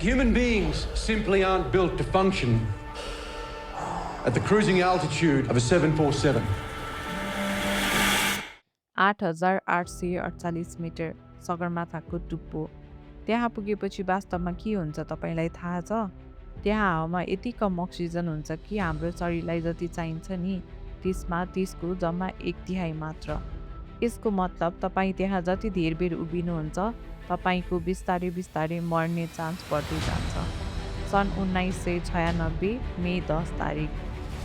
Human beings simply aren't built to function at the cruising altitude of a 747. 8,848 metre सगरमाथाको टुप्पो। त्यहाँ पुगेपछि वास्तवमा के हुन्छ तपाईँलाई थाहा छ? त्यहाँ हावामा यति कम अक्सिजन हुन्छ कि हाम्रो शरीरलाई जति चाहिन्छ नि त्यसमा त्यसको जम्मा 1/3 मात्र। यसको मतलब तपाईँ त्यहाँ जति धेर बेर उभिनुहुन्छ तपाईँको बिस्तारै बिस्तारै मर्ने चान्स बढ्दै जान्छ। सन् 1996 मे 10 तारिक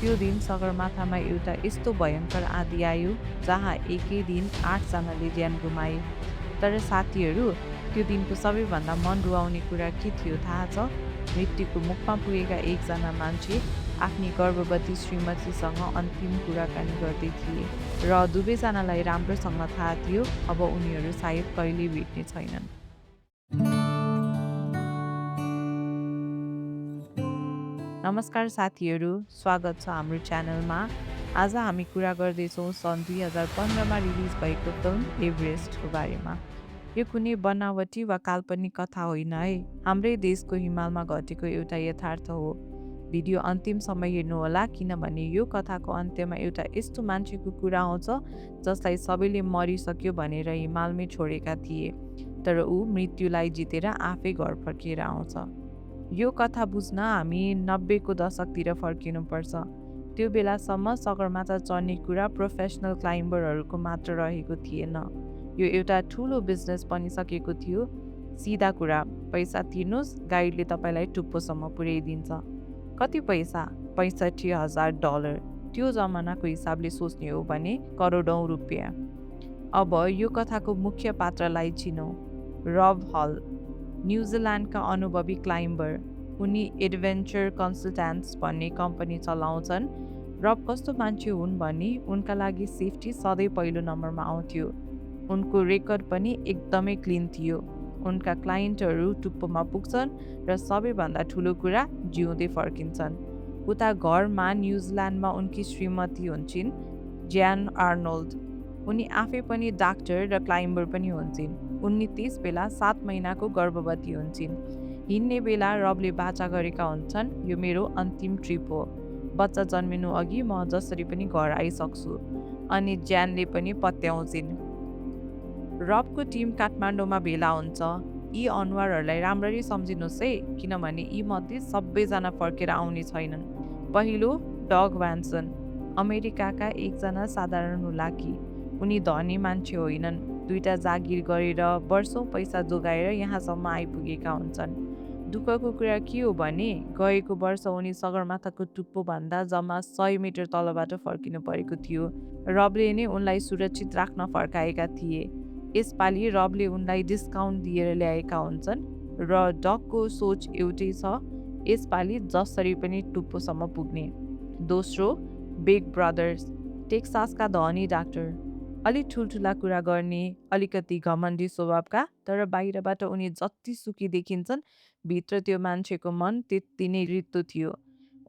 त्यो दिन सगरमाथामा एउटा यस्तो भयङ्कर आँधी आयो जहाँ एकै दिन 8 जनाले ज्यान गुमाए। तर साथीहरू, त्यो दिनको सबैभन्दा मन रुवाउने कुरा के थियो थाहा छ? मृत्युको मुखमा पुगेका एकजना मान्छे आफ्नी गर्भवती श्रीमतीसँग अन्तिम कुराकानी गर्दै थिए र दुवैजनालाई राम्रोसँग थाहा थियो अब उनीहरू सायद कहिल्यै भेट्ने छैनन्। नमस्कार साथीहरू, स्वागत छ हाम्रो च्यानलमा। आज हामी कुरा गर्दैछौँ सन् 2015मा रिलिज भएको फिल्म एभरेस्टको बारेमा। यो कुनै बनावटी वा काल्पनिक कथा होइन है, हाम्रै देशको हिमालमा घटेको एउटा यथार्थ हो। भिडियो अन्तिमसम्म हेर्नुहोला किनभने यो कथाको अन्त्यमा एउटा यस्तो मान्छेको कुरा आउँछ जसलाई सबैले मरिसक्यो भनेर हिमालमै छोडेका थिए, तर ऊ मृत्युलाई जितेर आफै घर फर्किएर आउँछ। यो कथा बुझ्न हामी 90को दशकतिर फर्किनुपर्छ। त्यो बेलासम्म सगरमाथा चढ्ने कुरा प्रोफेसनल क्लाइम्बरहरूको मात्र रहेको थिएन, यो एउटा ठुलो बिजनेस बनिसकेको थियो। सिधा कुरा, पैसा तिर्नुहोस्, गाइडले तपाईँलाई टुप्पोसम्म पुर्याइदिन्छ। कति पैसा? $65,000। त्यो जमानाको हिसाबले सोच्ने हो भने करोडौँ रुपियाँ। अब यो कथाको मुख्य पात्रलाई चिनौँ। रब हल, न्युजिल्यान्डका अनुभवी क्लाइम्बर। उनी एडभेन्चर कन्सल्ट्यान्ट्स भन्ने कम्पनी चलाउँछन्। रब कस्तो मान्छे हुन् भने उनका लागि सेफ्टी सधैँ पहिलो नम्बरमा आउँथ्यो। उनको रेकर्ड पनि एकदमै क्लिन थियो। उनका क्लाइन्टहरू टुप्पोमा पुग्छन् र सबैभन्दा ठुलो कुरा जिउँदै फर्किन्छन्। उता घरमा न्युजिल्यान्डमा उनकी श्रीमती हुन्छन् ज्यान आर्नोल्ड। उनी आफै पनि डाक्टर र क्लाइम्बर पनि हुन्छन्। उनी त्यस बेला 7 महिनाको गर्भवती हुन्छन्। हिँड्ने बेला रबले बाचा गरेका हुन्छन्, यो मेरो अन्तिम ट्रिप हो, बच्चा जन्मिनु अघि म जसरी पनि घर आइसक्छु। अनि ज्यानले पनि पत्याउँछिन्। रबको टिम काठमाडौँमा भेला हुन्छ। यी अनुहारहरूलाई राम्ररी सम्झिनुहोस् है, किनभने यी मध्ये सबैजना फर्केर आउने छैनन्। पहिलो, डग भ्यान्सन, अमेरिकाका एकजना साधारण हुलाकी। उनी धनी मान्छे होइनन्, 2टा जागिर गरेर वर्षौँ पैसा जोगाएर यहाँसम्म आइपुगेका हुन्छन्। दुःखको कुरा के हो भने गएको वर्ष उनी सगरमाथाको टुप्पोभन्दा जम्मा 100 मिटर तलबाट फर्किनु परेको थियो। रबले नै उनलाई सुरक्षित राख्न फर्काएका थिए। यसपालि रबले उनलाई डिस्काउन्ट दिएर ल्याएका हुन्छन् र डगको सोच एउटै छ, यसपालि जसरी पनि टुप्पोसम्म पुग्ने। दोस्रो, बिग ब्रदर्स, टेक्सासका धनी डाक्टर। अलि ठुल्ठुला कुरा गर्ने, अलिकति घमण्डी स्वभावका, तर बाहिरबाट उनी जति सुखी देखिन्छन् भित्र त्यो मान्छेको मन त्यति नै रित्तो थियो।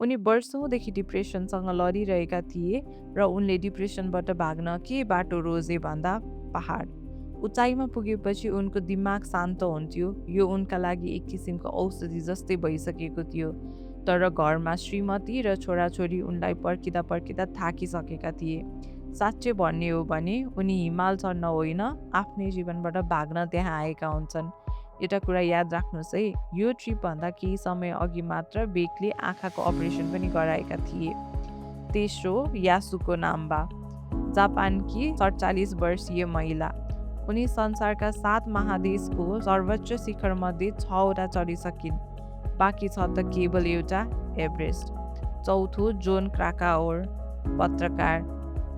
उनी वर्षौँदेखि डिप्रेसनसँग लडिरहेका थिए र उनले डिप्रेसनबाट भाग्न के बाटो रोजे भन्दा पहाड। उचाइमा पुगेपछि उनको दिमाग शान्त हुन्थ्यो, यो उनका लागि एक किसिमको औषधि जस्तै भइसकेको थियो। तर घरमा श्रीमती र छोराछोरी उनलाई पर्खिँदा पर्खिँदा थाकिसकेका थिए। साँच्चै भन्ने हो भने उनी हिमाल चढ्न होइन, आफ्नै जीवनबाट भाग्न त्यहाँ आएका हुन्छन्। एउटा कुरा याद राख्नुहोस् है, यो ट्रिपभन्दा केही समय अघि मात्र बेकले आँखाको अपरेसन पनि गराएका थिए। तेस्रो, यासुको नाम्बा, जापानकी 47 वर्षीय महिला। उनी संसारका 7 महादेशको सर्वोच्च शिखरमध्ये 6वटा चढिसकिन्, बाँकी छ त केवल एउटा एभरेस्ट। चौथो, जोन क्राकाओर, पत्रकार।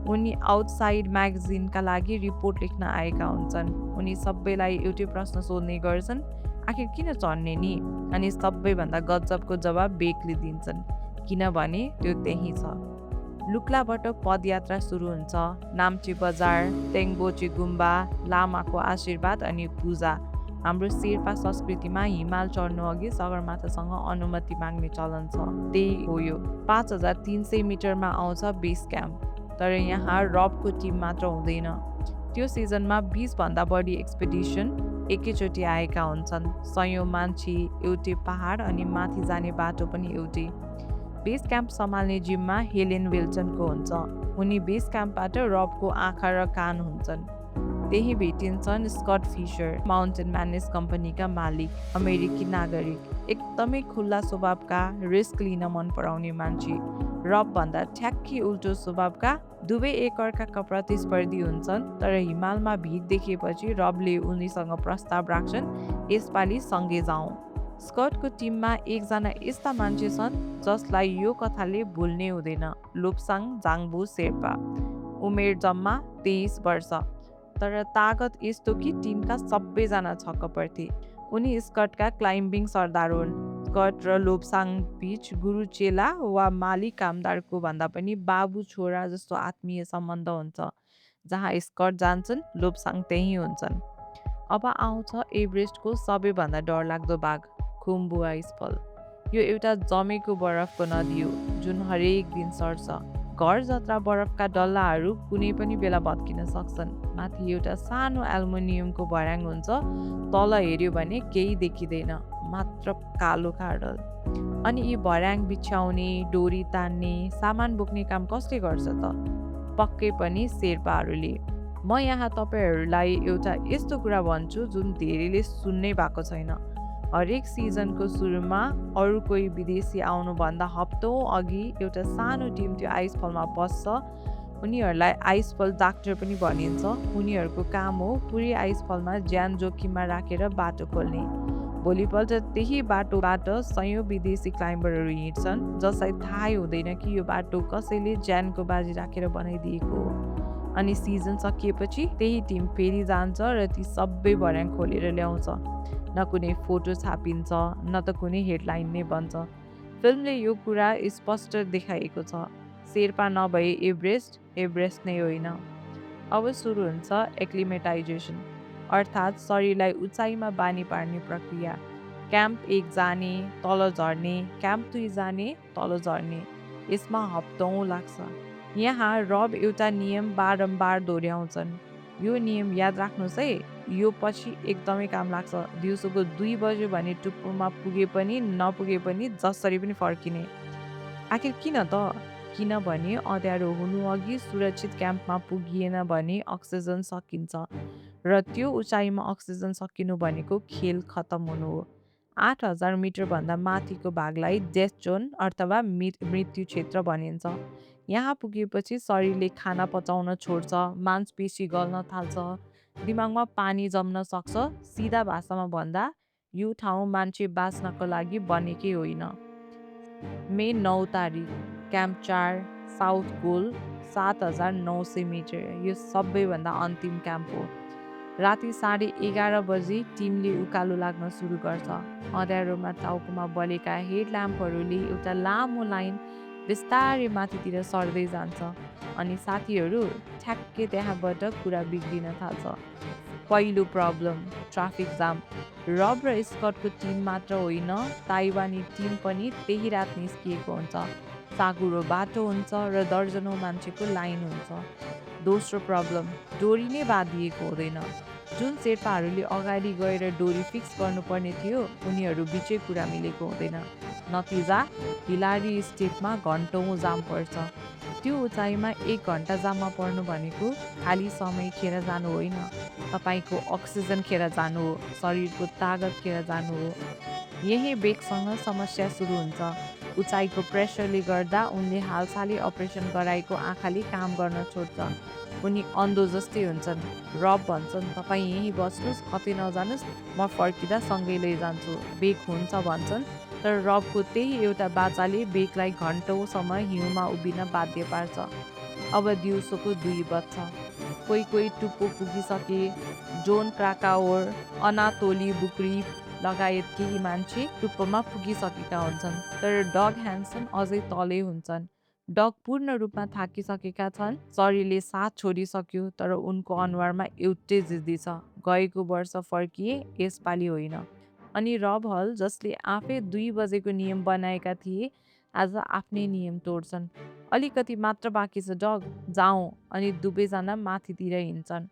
उनी आउटसाइड म्यागजिनका लागि रिपोर्ट लेख्न आएका हुन्छन्। उनी सबैलाई एउटै प्रश्न सोध्ने गर्छन्, आखिर किन चढ्ने नि? अनि सबैभन्दा गजबको जवाब बेकले दिन्छन्, किनभने त्यो त्यही छ। लुक्लाबाट पदयात्रा सुरु हुन्छ। नाम्ची बजार, तेङ्बोचे गुम्बा, लामाको आशीर्वाद अनि पूजा। हाम्रो शेर्पा संस्कृतिमा हिमाल चढ्नु अघि सगरमाथासँग अनुमति माग्ने चलन छ। त्यही हो यो। 5300 मिटरमा आउँछ बेस क्याम्प। तर यहाँ रबको टिम मात्र हुँदैन। त्यो सिजनमा 20 भन्दा बढी एक्सपेडिसन एकैचोटि आएका हुन्छन्। सयौँ मान्छे, एउटै पहाड अनि माथि जाने बाटो पनि एउटै। बेस क्याम्प सम्हाल्ने जिम्मा हेलेन विल्सनको हुन्छ। उनी बेस क्याम्पबाट रबको आँखा र कान हुन्छन्। त्यही भेटिन्छन् स्कट फिसर, माउन्टेन म्यानेज कम्पनीका मालिक, अमेरिकी नागरिक, एकदमै खुल्ला स्वभावका, रिस्क लिन मन पराउने मान्छे। रबभन्दा ठ्याक्कै उल्टो स्वभावका, दुवै एकअर्काका प्रतिस्पर्धी हुन्छन्। तर हिमालमा भिड देखेपछि रबले उनीसँग प्रस्ताव राख्छन्, यसपालि सँगै जाउँ। स्कटको टिममा एकजना यस्ता मान्छे छन् जसलाई यो कथाले भुल्नै हुँदैन, लोप्साङ जाङबु शेर्पा। उमेर जम्मा 23 वर्ष, तर तागत यस्तो कि टिमका सबैजना छक्क पर्थे। उनी स्कटका क्लाइम्बिङ सरदार हुन्। स्कट र लोप्साङ बीच गुरु चेला वा मालिक कामदारको भन्दा पनि बाबु छोरा जस्तो आत्मीय सम्बन्ध हुन्छ। जहाँ स्कट जान्छन्, लोप्साङ त्यहीँ हुन्छन्। अब आउँछ एभरेस्टको सबैभन्दा डरलाग्दो भाग, खुम्बु आइसफल। यो एउटा जमेको बरफको नदी हो जुन हरेक दिन सर्छ। घर जत्रा बरफका डल्लाहरू कुनै पनि बेला भत्किन सक्छन्। माथि एउटा सानो एल्युमिनियमको भर्याङ हुन्छ, तल हेऱ्यो भने केही देखिँदैन, मात्र कालो खाडल। अनि यी भर्याङ बिछ्याउने, डोरी तान्ने, सामान बोक्ने काम कसले गर्छ त? पक्कै पनि शेर्पाहरूले। म यहाँ तपाईँहरूलाई एउटा यस्तो कुरा भन्छु जुन धेरैले सुन्नै भएको छैन। हरेक सिजनको सुरुमा अरू कोही विदेशी आउनुभन्दा हप्तौँ अघि एउटा सानो टिम त्यो आइसफलमा बस्छ। उनीहरूलाई आइसफल डाक्टर पनि भनिन्छ। उनीहरूको काम हो पुरै आइसफलमा ज्यान जोखिममा राखेर बाटो खोल्ने। भोलिपल्ट त्यही बाटोबाट सयौँ विदेशी क्लाइम्बरहरू हिँड्छन् जसलाई थाहै हुँदैन कि यो बाटो कसैले ज्यानको बाजी राखेर बनाइदिएको हो। अनि सिजन सकिएपछि त्यही टिम फेरि जान्छ र ती सबै भर्याङ खोलेर ल्याउँछ। न कुनै फोटो छापिन्छ, न त कुनै हेडलाइन नै बन्छ। फिल्मले यो कुरा स्पष्ट देखाएको छ, शेर्पा नभए एभरेस्ट, एभरेस्ट नै होइन। अब सुरु हुन्छ एक्लिमेटाइजेसन, अर्थात् शरीरलाई उचाइमा बानी पार्ने प्रक्रिया। क्याम्प 1 जाने, तल झर्ने, क्याम्प 2 जाने, तल झर्ने। यसमा हप्तौँ लाग्छ। यहाँ रब एउटा नियम बारम्बार दोहोऱ्याउँछन्। यो नियम याद राख्नुहोस् है, यो पछि एकदमै काम लाग्छ। दिउँसोको 2 बज्यो भने टुप्पोमा पुगे पनि नपुगे पनि जसरी पनि फर्किने। आखिर किन त? किनभने अँध्यारो हुनु अघि सुरक्षित क्याम्पमा पुगिएन भने अक्सिजन सकिन्छ र त्यो उचाइमा अक्सिजन सकिनु भनेको खेल खतम हुनु हो। 8000 मिटरभन्दा माथिको भागलाई डेथ जोन अथवा मृत्यु क्षेत्र भनिन्छ। यहाँ पुगेपछि शरीरले खाना पचाउन छोड्छ, मांसपेशी गल्न थाल्छ, दिमागमा पानी जम्न सक्छ। सिधा भाषामा भन्दा यो ठाउँ मान्छे बाँच्नको लागि बनेकै होइन। मे 9 तारिक, क्याम्प 4, साउथ गोल, 7900 मिटर। यो सबैभन्दा अन्तिम क्याम्प हो। राति 11:30 बजी टिमले उकालो लाग्न सुरु गर्छ। अँध्यारोमा टाउकोमा बलेका हेडल्याम्पहरूले एउटा लामो लाइन बिस्तारै माथितिर सर्दै जान्छ। अनि साथीहरू, ठ्याक्कै त्यहाँबाट कुरा बिग्रिन थाल्छ। पहिलो प्रब्लम, ट्राफिक जाम। रब र स्कटको टिम मात्र होइन, ताइवानी टिम पनि त्यही रात निस्किएको हुन्छ। साँघुरो बाटो हुन्छ र दर्जनौँ मान्छेको लाइन हुन्छ। दोस्रो प्रब्लम, डोरी नै बाँधिएको हुँदैन। जुन शेर्पाहरूले अगाडि गएर डोरी फिक्स गर्नुपर्ने थियो, उनीहरू बिचै कुरा मिलेको हुँदैन। नतिजा, हिलारी स्टेपमा घन्टौँ जाम पर्छ। त्यो उचाइमा 1 घन्टा जाममा पर्नु भनेको खाली समय खेर जानु होइन, तपाईँको अक्सिजन खेर जानु हो, शरीरको तागत खेर जानु हो। यही ब्रेकसँग समस्या सुरु हुन्छ। उचाइको प्रेसरले गर्दा उनले हालसालै अपरेसन गराएको आँखाले काम गर्न छोड्छ। उनी अन्धो जस्तै हुन्छन्। रब भन्छन्, तपाईँ यहीँ बस्नुहोस्, कतै नजानुहोस्, म फर्किँदा सँगै लैजान्छु। बेक हुन्छ भन्छन्, तर रबको त्यही एउटा बाचाले बेकलाई घन्टौँसम्म हिउँमा उभिन बाध्य पार्छ। अब दिउँसोको 2 बज्छ। कोही कोही टुप्पो पुगिसके। जोन क्राकाओर, अनातोली बुक्री लगायत केही मान्छे टुप्पोमा पुगिसकेका हुन्छन्, तर डग ह्यान्सन अझै तलै हुन्छन्। डग पूर्ण रूपमा थाकिसकेका छन्, शरीरले साथ छोडिसक्यो, तर उनको अनुहारमा एउटै जिद्दी छ, गएको वर्ष फर्किए, यसपालि होइन। अनि रब हल, जसले आफै 2 बजेको नियम बनाएका थिए, आज आफ्नै नियम तोड्छन्। अलिकति मात्र बाँकी छ डग, जाउँ। अनि दुवैजना माथितिर हिँड्छन्।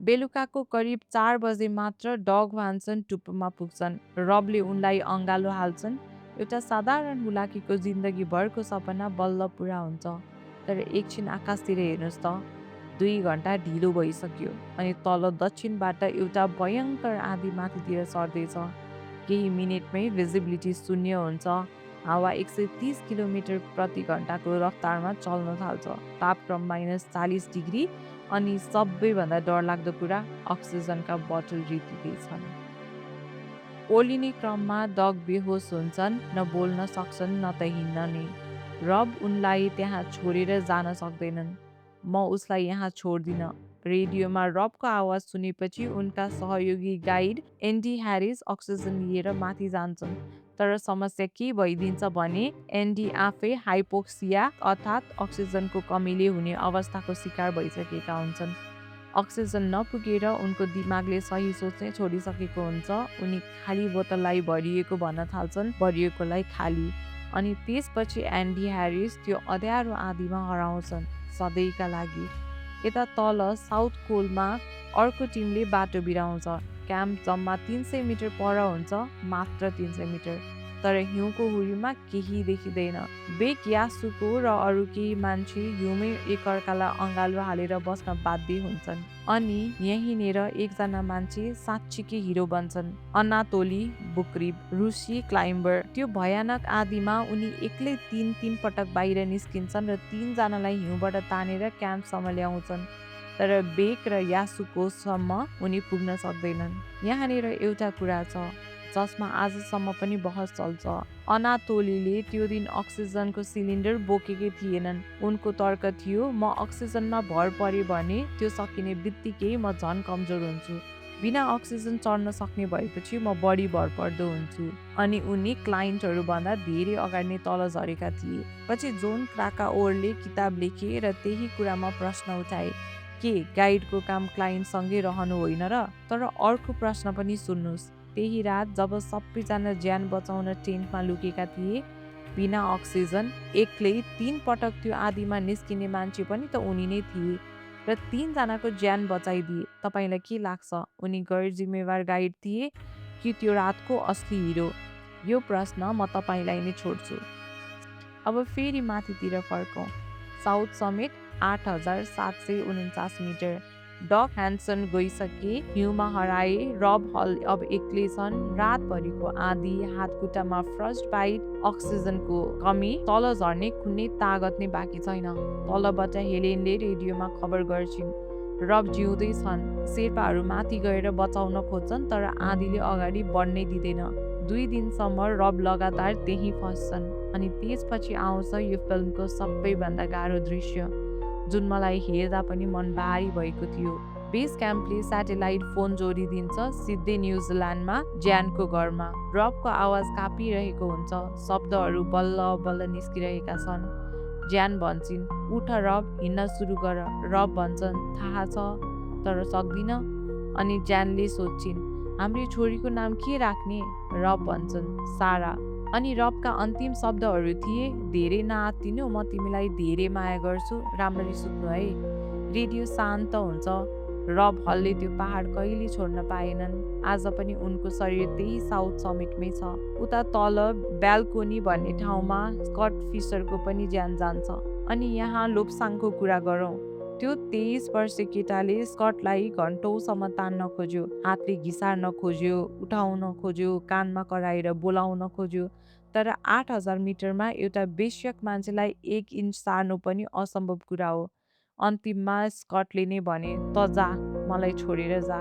बेलुकाको करिब 4 बजे मात्र डग भान्सन टुप्पोमा पुग्छन्। रबले उनलाई अँगालो हाल्छन्। एउटा साधारण हुलाकीको जिन्दगीभरको सपना बल्ल पुरा हुन्छ। तर एकछिन आकाशतिर हेर्नुहोस् त, 2 घन्टा ढिलो भइसक्यो अनि तल दक्षिणबाट एउटा भयङ्कर आँधी माथितिर सर्दैछ। केही मिनेटमै भिजिबिलिटी शून्य हुन्छ। हावा 130 किलोमिटर प्रति घन्टाको रफ्तारमा चल्न थाल्छ। तापक्रम -40 डिग्री अनि सबैभन्दा डरलाग्दो कुरा, अक्सिजनका बोतल रित्तिदै छन्। ओर्लिने क्रममा डग बेहोस हुन्छन्, न बोल्न सक्छन् न त हिँड्न नै। रब उनलाई त्यहाँ छोडेर जान सक्दैनन्। म उसलाई यहाँ छोड्दिन। रेडियोमा रबको आवाज सुनेपछि उनका सहयोगी गाइड एन्डी ह्यारिस अक्सिजन लिएर माथि जान्छन्। तर समस्या के भइदिन्छ भने एन्डी आफै हाइपोक्सिया अर्थात् अक्सिजनको कमीले हुने अवस्थाको शिकार भइसकेका हुन्छन्। अक्सिजन नपुगेर उनको दिमागले सही सोच्नै छोडिसकेको हुन्छ। उनी खाली बोतललाई भरिएको भन्न थाल्छन्, भरिएकोलाई खाली। अनि त्यसपछि एन्डी ह्यारिस त्यो अँध्यारो आँधीमा हराउँछन्, सधैँका लागि। यता तल साउथ कोलमा अर्को टिमले बाटो बिराउँछ। क्याम्प जम्मा 300 मिटर पर हुन्छ, मात्र 300 मिटर। तर हिउँको हुरीमा केही देखिँदैन। बेक यासुको र अरू केही मान्छे हिउँमै एकअर्कालाई अँगालो हालेर बस्न बाध्य हुन्छन्। अनि यहीँनिर एकजना मान्छे साँच्चीकै हिरो बन्छन्, अनातोली बुक्रिब, रुसी क्लाइम्बर। त्यो भयानक आँधीमा उनी एक्लै 3 पटक बाहिर निस्किन्छन् र 3 जनालाई हिउँबाट तानेर क्याम्पसम्म ल्याउँछन्। तर बेक र यासुकोसम्म उनी पुग्न सक्दैनन्। यहाँनिर एउटा कुरा छ जसमा आजसम्म पनि बहस चल्छ। अनातोलीले त्यो दिन अक्सिजनको सिलिन्डर बोकेकै थिएनन्। उनको तर्क थियो, म अक्सिजनमा भर परे भने त्यो सकिने बित्तिकै म झन् कमजोर हुन्छु। बिना अक्सिजन चढ्न सक्ने भएपछि म बढी भरपर्दो हुन्छु। अनि उनी क्लाइन्टहरूभन्दा धेरै अगाडि नै तल झरेका थिए। पछि जोन क्राकाओरले किताब लेखे र त्यही कुरामा प्रश्न उठाए, के गाइडको काम क्लाइन्टसँगै रहनु होइन र? तर अर्को प्रश्न पनि सुन्नुहोस्, त्यही रात जब सबैजना ज्यान बचाउन टेन्टमा लुकेका थिए, बिना अक्सिजन एक्लै 3 पटक त्यो आँधीमा निस्किने मान्छे पनि त उनी नै थिए र 3 जनाको ज्यान बचाइदिए। तपाईलाई के लाग्छ, उनी गैर जिम्मेवार गाइड थिए कि त्यो रातको असली हिरो? यो प्रश्न म तपाईलाई नै छोड्छु। अब फेरि माथितिर फर्कौँ। South Summit 8749 metre. Doug Hanson गइसके, हिउँमा हराए, रब हल अब एक्लै छन्। रातभरिको आँधी, हातखुट्टामा फ्रस्ट बाइट, अक्सिजनको कमी, तल झर्ने कुनै तागत नै बाँकी छैन। तलबाट हेलेनले रेडियोमा खबर गर्छिन्, रब जिउँदै छन्। शेर्पाहरू माथि गएर बचाउन खोज्छन् तर आँधीले अगाडि बढ्नै दिँदैन। 2 दिनसम्म रब लगातार त्यहीँ फस्छन्। अनि त्यसपछि आउँछ यो फिल्मको सबैभन्दा गाह्रो दृश्य, जुन मलाई हेर्दा पनि मन भारी भएको थियो। बेस क्याम्पले स्याटेलाइट फोन जोडिदिन्छ सिधै न्युजिल्यान्डमा ज्यानको घरमा। रबको आवाज कापिरहेको हुन्छ, शब्दहरू बल्ल बल्ल निस्किरहेका छन्। ज्यान भन्छन्, उठ रब, हिँड्न सुरु गर। रब भन्छन्, थाहा छ तर सक्दिन। अनि ज्यानले सोध्छिन्, हाम्रो छोरीको नाम के राख्ने? रब भन्छन्, सारा। अनि रबका अन्तिम शब्दहरू थिए, धेरै नआत्तिनु, म तिमीलाई धेरै माया गर्छु, राम्ररी सुत्नु है। रेडियो शान्त हुन्छ। रब हलले त्यो पहाड कहिले छोड्न पाएनन्। आज पनि उनको शरीर त्यही साउथ समिटमै छ। उता तल ब्याल्कोनी भन्ने ठाउँमा स्कट फिसरको पनि ज्यान जान्छ। अनि यहाँ लोप्साङको कुरा गरौँ। त्यो 23 वर्षीय केटाले स्कटलाई घन्टौँसम्म तान्न खोज्यो, हातले घिसार्न खोज्यो, उठाउन खोज्यो, कानमा कराएर बोलाउन खोज्यो। तर 8000 मिटरमा एउटा बेस्यक मान्छेलाई 1 इन्च सार्नु पनि असम्भव कुरा हो। अन्तिममा स्कटले नै भने, त जा, मलाई छोडेर जा।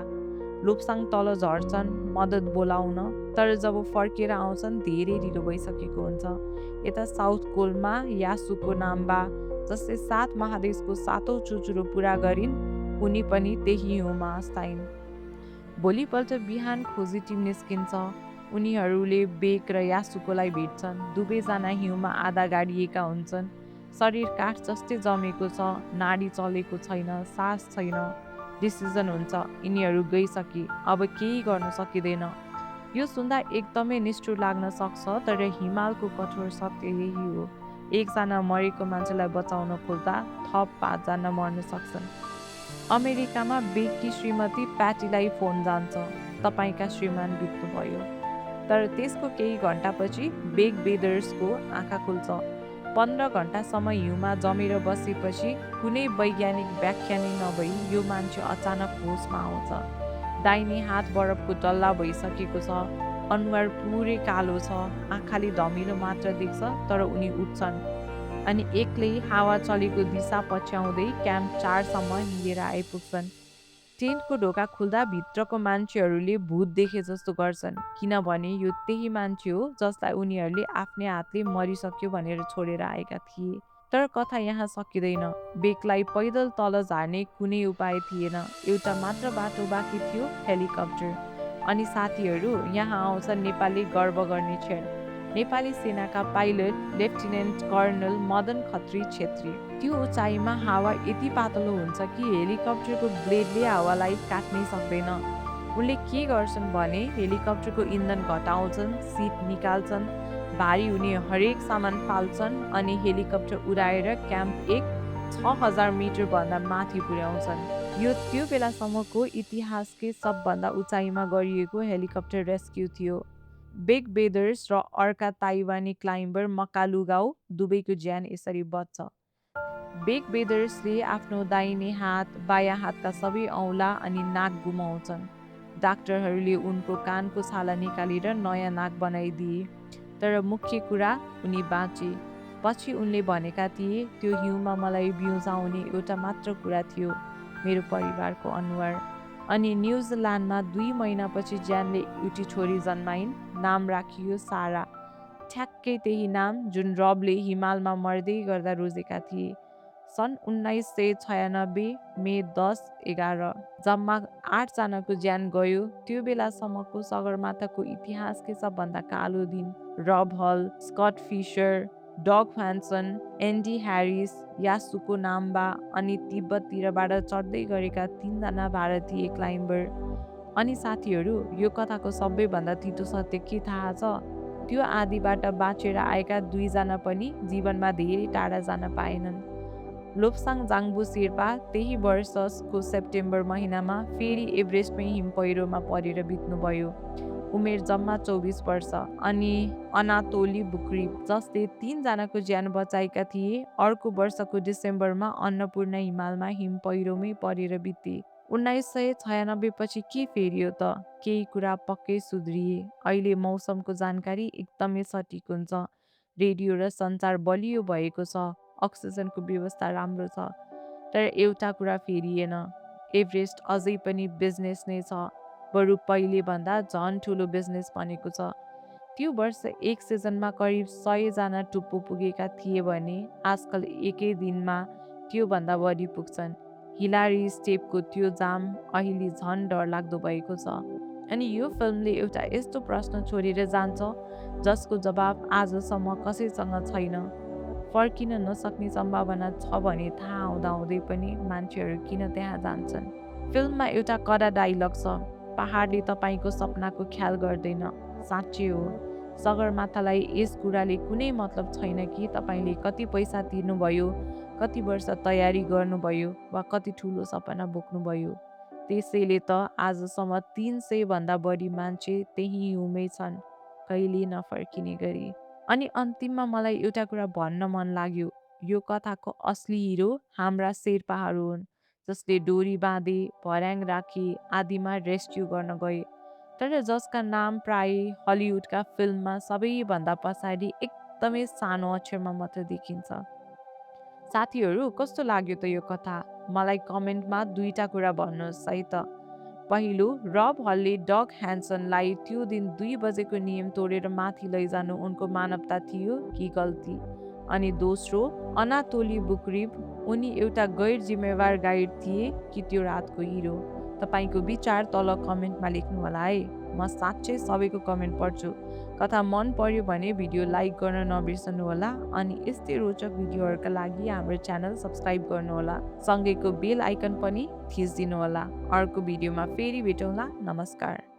लोप्साङ तल झर्छन् मद्दत बोलाउन, तर जब फर्केर आउँछन् धेरै ढिलो भइसकेको हुन्छ। यता साउथ कोलमा यासुको नाम्बा, जसले 7 महादेशको 7औं चुचुरो पुरा गरिन्, उनी पनि त्यही हिउँमा अस्ताइन्। भोलिपल्ट बिहान खोजी टिम निस्किन्छ। उनीहरूले बेक र यासुकोलाई भेट्छन्। दुवैजना हिउँमा आधा गाडिएका हुन्छन्। शरीर काठ जस्तै जमेको छ, नाडी चलेको छैन, सास छैन। डिसिजन हुन्छ, यिनीहरू गइसके, अब केही गर्न सकिँदैन। यो सुन्दा एकदमै निष्ठुर लाग्न सक्छ, तर हिमालको कठोर सत्य यही हो। एकजना मरेको मान्छेलाई बचाउन खोज्दा थप 5 जना मर्न सक्छन्। अमेरिकामा बेगकी श्रीमती प्याटीलाई फोन जान्छ, "तपाईँका श्रीमान बित्नुभयो।" तर त्यसको केही घन्टापछि बेग बेदर्सको आँखा खुल्छ। 15 घन्टासम्म हिउँमा जमेर बसेपछि कुनै वैज्ञानिक व्याख्या नै नभई यो मान्छे अचानक होसमा आउँछ। दाहिने हात बरफको डल्ला भइसकेको छ, अनुहार पुरै कालो छ, आँखाले धमिलो मात्र देख्छ, तर उनी उठ्छन् अनि एक्लै हावा चलेको दिशा पछ्याउँदै क्याम्प 4 सम्म हिँडेर आइपुग्छन्। टेन्टको ढोका खुल्दा भित्रको मान्छेहरूले भूत देखे जस्तो गर्छन्, किनभने यो त्यही मान्छे हो जसलाई उनीहरूले आफ्नै हातले मरिसक्यो भनेर छोडेर आएका थिए। तर कथा यहाँ सकिँदैन। बेगलाई पैदल तल झार्ने कुनै उपाय थिएन। एउटा मात्र बाटो बाँकी थियो, हेलिकप्टर। अनि साथीहरू, यहाँ आउँछन् नेपालले गर्व गर्ने क्षण। नेपाली सेनाका pilot lieutenant colonel Madan Khatri Chhetri. त्यो उचाइमा हावा यति पातलो हुन्छ कि हेलिकप्टरको ब्लेडले हावालाई काट्नै सक्दैन। उनले के गर्छन् भने हेलिकप्टरको इन्धन घटाउँछन्, सिट निकाल्छन्, भारी हुने हरेक सामान फाल्छन् अनि हेलिकप्टर उडाएर क्याम्प 1 6000 मिटरभन्दा माथि पुर्याउँछन्। यो त्यो बेलासम्मको इतिहासकै सबभन्दा उचाइमा गरिएको हेलिकप्टर रेस्क्यु थियो। बेग बेदर्स र अर्का ताइवानी क्लाइम्बर मकालु गाउ दुवैको ज्यान यसरी बच्छ। बेग बेदर्सले आफ्नो दाहिने हात, बायाँ हातका सबै औँला अनि नाक गुमाउँछन्। डाक्टरहरूले उनको कानको छाला निकालेर नयाँ नाक बनाइदिए। तर मुख्य कुरा, उनी बाँचे। पछि उनले भनेका थिए, "त्यो हिउँमा मलाई बिउजाउने एउटा मात्र कुरा थियो, मेरो परिवारको अनुहार।" अनि न्युजिल्यान्डमा 2 महिनापछि ज्यानले एउटी छोरी जन्माइन्। नाम राखियो सारा। ठ्याक्कै त्यही नाम जुन रबले हिमालमा मर्दै गर्दा रोजेका थिए। सन् 1996 मे 10-11 जम्मा 8 जनाको ज्यान गयो। त्यो बेलासम्मको सगरमाथाको इतिहासकै सबभन्दा कालो दिन। रब हल, स्कट फिसर, डग ह्यान्सन, एन्डी ह्यारिस, यासुको नाम्बा अनि तिब्बततिरबाट चढ्दै गरेका 3 जना भारतीय क्लाइम्बर। अनि साथीहरू, यो कथाको सबैभन्दा तितो सत्य के थाहा छ? त्यो आदिबाट बाँचेर आएका 2 जना पनि जीवनमा धेरै टाढा जान पाएनन्। लोप्साङ जाङबु शेर्पा त्यही वर्षको सेप्टेम्बर महिनामा फेरि एभरेस्टमै हिमपहिरोमा परेर बित्नुभयो। उमेर जम्मा 24 वर्ष। अनि अनातोली बुक्रिभ, जसले 3 जनाको ज्यान बचाएका थिए, अर्को वर्षको डिसेम्बरमा अन्नपूर्ण हिमालमा हिमपहिरोमै परेर बिते। 1996 पछि के फेरियो त? केही कुरा पक्कै सुध्रिए। अहिले मौसमको जानकारी एकदमै सटिक हुन्छ। रेडियो र सञ्चार बलियो भएको छ। अक्सिजनको व्यवस्था राम्रो छ। तर एउटा कुरा फेरिएन। एभरेस्ट अझै पनि बिजनेस नै छ। बरु पहिले भन्दा झन ठुलो बिजनेस बनेको छ। त्यो वर्ष एक सिजनमा करिब 100 जना टुप्पो पुगेका थिए भने आजकल एकै दिनमा त्योभन्दा बढी पुग्छन्। हिलारी स्टेपको त्यो जाम अहिले झन डरलाग्दो भएको छ। अनि यो फिल्मले एउटा यस्तो प्रश्न छोडेर जान्छ जसको जवाब आजसम्म कसैसँग छैन। फर्किन नसक्ने सम्भावना छ भने थाहा हुँदाहुँदै पनि मान्छेहरू किन त्यहाँ जान्छन्? फिल्ममा एउटा कडा डाइलग छ, "पहाडले तपाईँको सपनाको ख्याल गर्दैन।" साँच्चै हो। सगरमाथालाई यस कुराले कुनै मतलब छैन कि तपाईँले कति पैसा तिर्नुभयो, कति वर्ष तयारी गर्नुभयो वा कति ठुलो सपना बोक्नुभयो। त्यसैले त आजसम्म 300 भन्दा बढी मान्छे त्यही हिउँमै छन्, कहिले नफर्किने गरी। अनि अन्तिममा मलाई एउटा कुरा भन्न मन लाग्यो। यो कथाको असली हिरो हाम्रा शेर्पाहरू हुन्, जसले डोरी बाँधे, भर्याङ राखे, आदिमा रेस्क्यु गर्न गए, तर जसका नाम प्राय हलिउडका फिल्ममा सबैभन्दा पछाडि एकदमै सानो अक्षरमा मात्र देखिन्छ। साथीहरू, कस्तो लाग्यो त यो कथा? मलाई कमेन्टमा 2टा कुरा भन्नुहोस् है त। पहिलो, रब हलले डग ह्यान्सनलाई त्यो दिन 2 बजेको नियम तोडेर माथि लैजानु उनको मानवता थियो कि गल्ती? अनि दोस्रो, अनातोली बुक्रिभ, उनी एउटा गैर जिम्मेवार गाइड थिए कि त्यो रातको हिरो? तपाईँको विचार तल कमेन्टमा लेख्नुहोला है। म साँच्चै सबैको कमेन्ट पढ्छु। कथा मन पर्यो भने भिडियो लाइक गर्न नबिर्सनुहोला अनि यस्तै रोचक भिडियोहरूका लागि हाम्रो च्यानल सब्स्क्राइब गर्नुहोला। सँगैको बेल आइकन पनि थिचिदिनुहोला। अर्को भिडियोमा फेरि भेटौँला। नमस्कार।